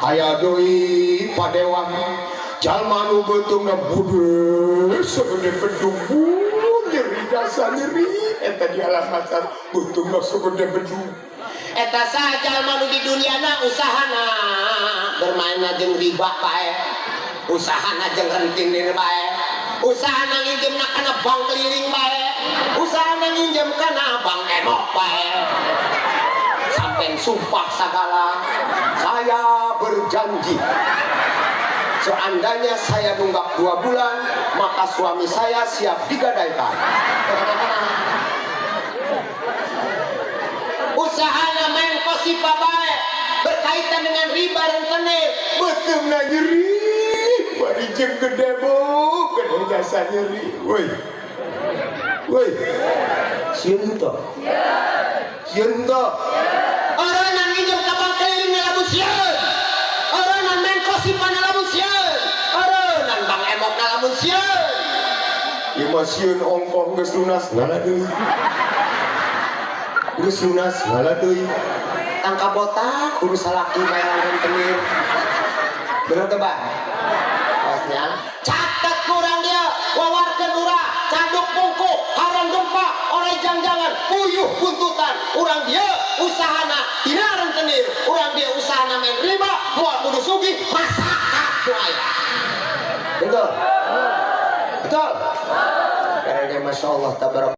Aya deui padewan jalma nu beuteungna bude segede bedug, nyeri jasa nyeri eta di alam mahsyar, beuteungna segede bedug. Eta saha? Jalma nu di duniana usahana bermain jeung riba bae, usahana jeung rentenir bae, usahana nginjemna kana bank keliling bae, usahana nginjem kana bank emok bae, sampai sumpah segala, "Saya berjanji, seandainya saya nunggak 2 bulan, maka suami saya siap digadaikan." Usahana main kosipa bae, berkaitan dengan riba rentenir. Beuteungna nyeri bari jeung gede bu, gede jasa nyeri. Woi woi, sieun teu? Sieun teu? Orang nginjem ka bank keliling lamun sieun, orang main kosipa lamun sieun, orang bank emok lamun sieun. Ieu mah sieun ongkoh, geus lunas ngala deui, geus lunas ngala deui. Tangka botak kudu salaki bayaran rentenir, bener teu, Bang? Osnya catat kurang dia wawarkeun urang caduk bungku harang gempa orai jangjangan puyuh buntutan. Urang dia usahana tina rentenir, urang dia usahana main riba, moal kudu sugih masakat nu aya. Betul betul, karena Masya Allah tabarak.